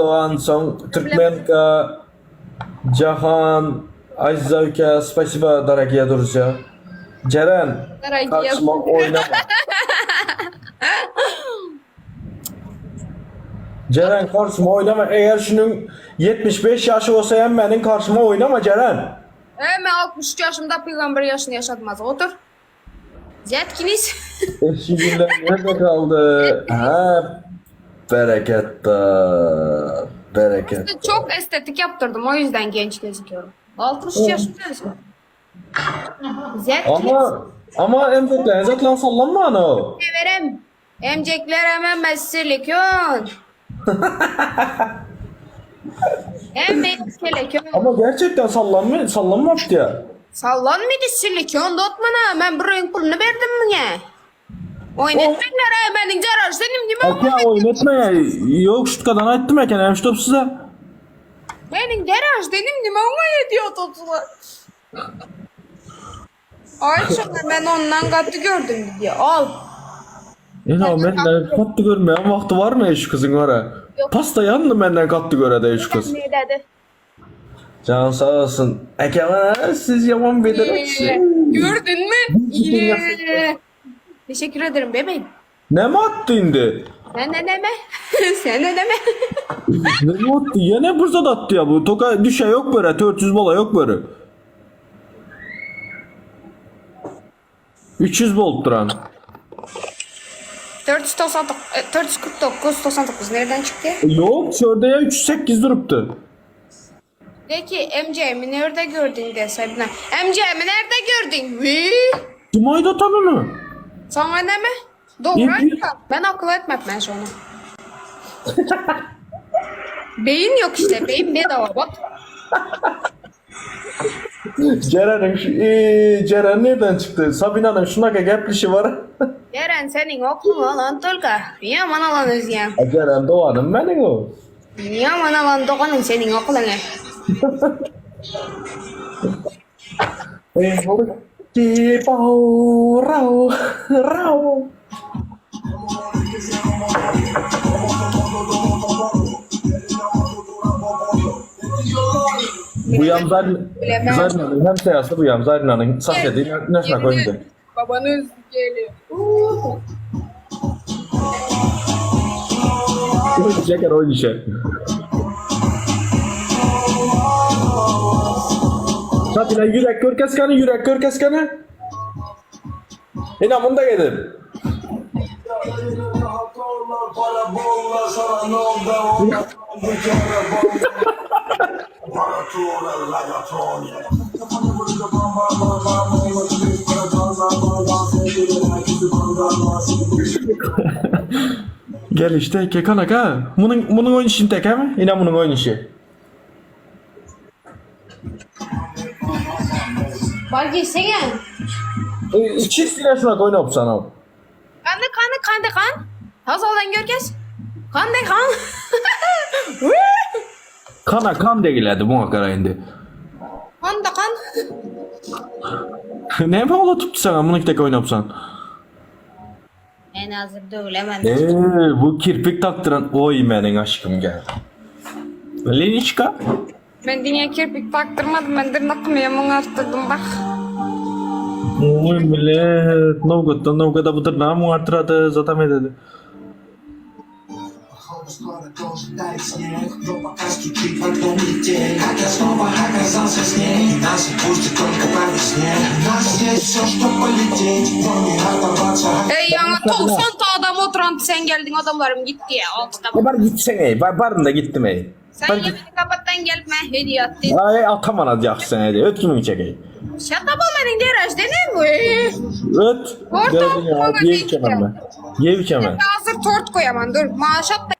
Dogan soň Türkmenka Jahan Aziza spasiba dorogiya druzya. Jeren Dorogiya. karşıma oynama. Ceren karşıma oynama. Eğer şunun 75 yaşı olsa hem benim karşıma oynama Ceren. E men 63 yaşımda pygamber yaşyny yaşatmaz. Otur. Zetkiniz. Eski günler nerede kaldı? Ha, bereket da. Bereket. Çok estetik yaptırdım o yüzden genç gözüküyorum. 63 yaşındayım. Zetkiniz. Ama ama emcekler, emcekler sallanma ana o. Severim. Emcekler hemen ben silikon. Hem silikon. Ama gerçekten sallanma, sallanmaptı ya. Sallanmady silikon dotmana. Men bir reňk puluny berdim muňa. Oýun etmeňler ha meniň jaraşdynym nime Aka oyun etme ya. Yok şutkadan aytdım eken hem şutop size. Meniň jaraşdynym nime oňa edýär totula. Ay şonda men ondan gaty gördüm diýýär. Al. Ene o menden katlı görmeyen vakti var mı şu kızın var ha? Yok. Pasta yandı benden katlı göre de şu kız. Ne dedi? Can sağ olsun. Eke var, siz yaman bedireksiniz. Gördün mü? İyi. Teşekkür ederim bebeğim. Ne mi attı indi? Sen ne deme? Sen ne deme? Ne mi attı? Yine burada da attı ya bu. Toka düşe yok böyle. 400 bola yok böyle. 300 volt duran. 499, e, 449, 99 nereden çıktı? Yok şurada ya 308 duruptu. De ki MC'mi nerede gördün de Sabina. MC'mi nerede gördün? Vii. Kim ayda tanını? Sana ne mi? Doğru. Ne diyor? Ben akıl etmem ben sonra. beyin yok işte. Beyin bedava bak. Ceren'in şu, ee, Ceren nereden çıktı? Sabina'nın şuna geplişi var. Ceren senin okulun alan Tolga. Yaman alan özgem. Ceren Doğan'ın benim o. Yaman alan Doğan'ın senin okulun. Rau, rau. Bu Bilemem. Yamzarina'nın hem seyası bu Yamzarina'nın sahne nesne koyundu. Babanız geliyor. Şeker oyun işe. Satine yürek görkeskeni, yürek görkeskeni. İnan bunu da gelir. Gel işte kekanak ha. Bunun, bunun oyun işini tek mi? İnan bunun oyun işi. Bar geçsene. E, Çift silah oyun yapsan o. Kandı kandı kandı kan. Hazaldan görkez. Kandı kan. Kana kan deyildi buna kadar indi. Kandı kan. ne yapalım tuttu sana bunu tek oyun yapsan? Ben hazır değilim. Ee, bu kirpik taktıran oy benim aşkım gel. Leniçka. Ben dünya kirpik taktırmadım. Ben tırnak yaman arttırdım bak. Oy millet. Novgut'tan Novgut'a bu tırnağı mı artıradı zaten dedi. Скоро должен таять снег, но пока стучит в окно метель. Как я снова оказался с ней, и нас отпустит только по весне. У нас есть все, что полететь, но не оторваться от Ey yana 90 ta adam oturan sen geldin adamlarım gitti ya. Altı E bar gitsene ey. Bar, barın da gittim ey. Sen Bar yemeği kapattan gelip ben hediye attın. Ay atam ana yaxşı ey. Öt kimin çekey. Shut up olmadın diye rajdenim mi? Öt. Orta Gördün ya. bana Yev değil içemem ben. Yev içemem. Hazır tort koyaman dur. Maaşat da.